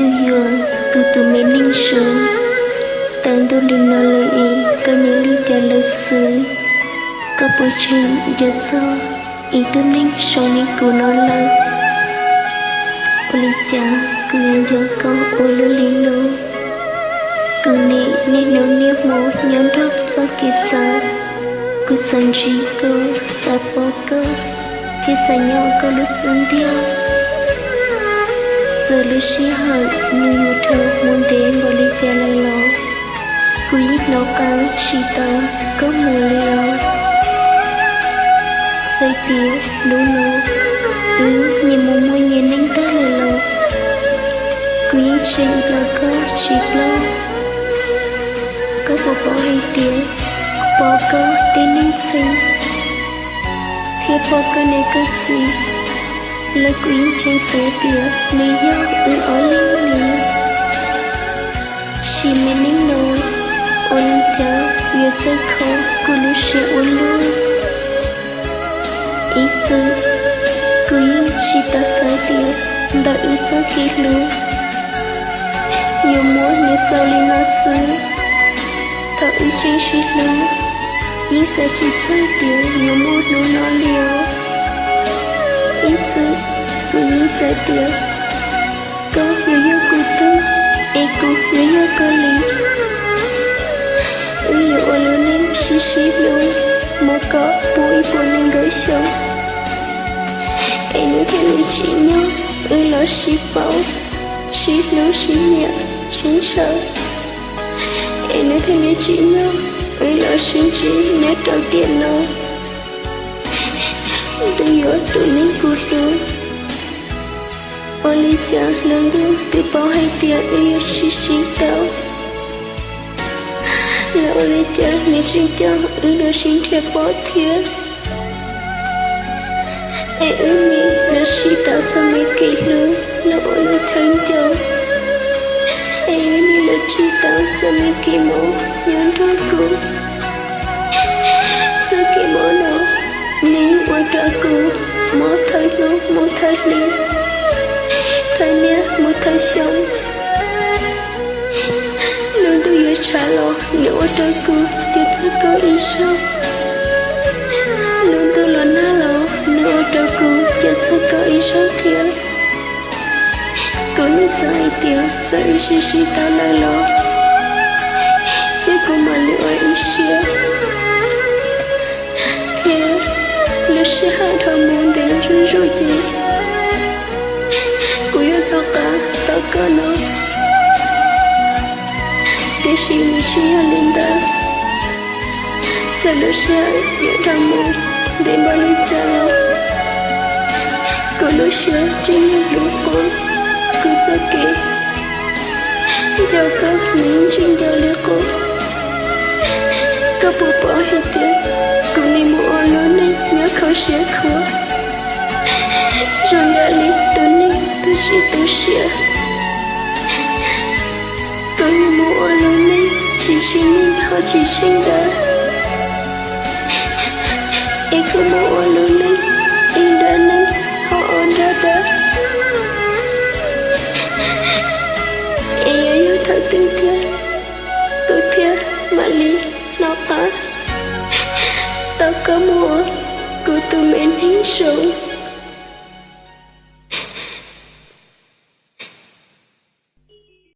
Tus yuav kuv tus me neej zoo, tawm ntuj li no lawm es koj nyob li cas lawm xwb? Koj puas tseem nco txog ib tug neeg zoo li kuv no lawm? Ua li cas kuv yuav nco koj ua luaj li no? Kuv nim niaj hnub niaj hmo nyob nrog txoj kev xav, kuv xav ntsib koj, xav pom koj, thiab xav nyob koj lub xub ntiag. Txawm lub sij hawm nws yuav dhau mus ntev npaum li cas lawm los kuv yeej hnov qab tsis tau koj mus li os. Txawm tias hnub no wb nyias mus muaj nyias neej tag lawm los kuv yeej tseem nco koj tsis ploj. Koj puas paub hais tias pom koj tej neej txheeb thiab pom koj niam koj txiv los kuv yeej tseem xav tias nws yog wb ob leeg li. Sim me neej no ua li cas yuav txawj kho kuv lub siab ua luaj. Ib txwm kuv yeej tsis tau xav tias ntawm wb txoj kev hlub yuav muaj nws xaus li no xwb. Thaum wb tseem sib hlub, yeej xav tsis txog tias yuav muaj hnub no li os. Ib txwm kuv yeej xav tias koj yuav yog kuv tug, es kuv yuav yog koj li. Wb yuav ua lub neej sib sib hlub mus kom puv ib puas nees nkaum xyoo, es nws thiaj li tsim nyog wb los sib paub, sib hlub sib nyiam sib ntshaw, es nws thiaj li tsim nyog wb los sib ntsib nyob rau tiam no. Tus yuav tus neeg kuv hlub, ua li cas lub ntuj twb paub hais tias wb yuav tsis sib tau, los ua li cas nws tseem coj wb los sib nrhiav pom thiab? Es wb nim los tsis tau txoj me kev hlub los ua lub chaw ncaus, es wb nim los tsis tau txoj me kev mob nyob nrog kuv. Txoj kev mob no nws yeej ua rau kuv mob thawj hnub mus thawj hli, thawj niaj mus thawj xyoo. Lub ntuj yuav tshav los nws ua rau kuv cia txog koj ib zaug. Lub ntuj los nag los nws ua rau kuv cia txog koj ib zaug thiab. Kuv yeej xav hais tias txawm wb sib sib tau lawm los ces kuv mam li ua ib siab, thiab lub sij hawm dhau mus ntev zuj zus ces kuv yuav rov qab tau koj no. Tiam sis nws tsis yog li ntawd. Txawm lub sij hawm yuav dhau mus ntev npaum li cas los kuv lub siab tseem nyob hlub koj, kuv txoj kev nco koj nws yeej tseem nco li qub. Koj puas paub hais tias kuv nim mus ua lub neej nyob kho siab khuav zoo yam li tus neeg tu siab tu siab. Kuv nim mus ua lub neej tsis tsim nyog ho tsis tsheej ntawd, es kuv mus ua lub neej ib nra neej ho ob nra dawb, es yuav yog thaum twg thiab kuv thiaj mam li hnov qab tau koj mus ua kuv tus me neeg zoo.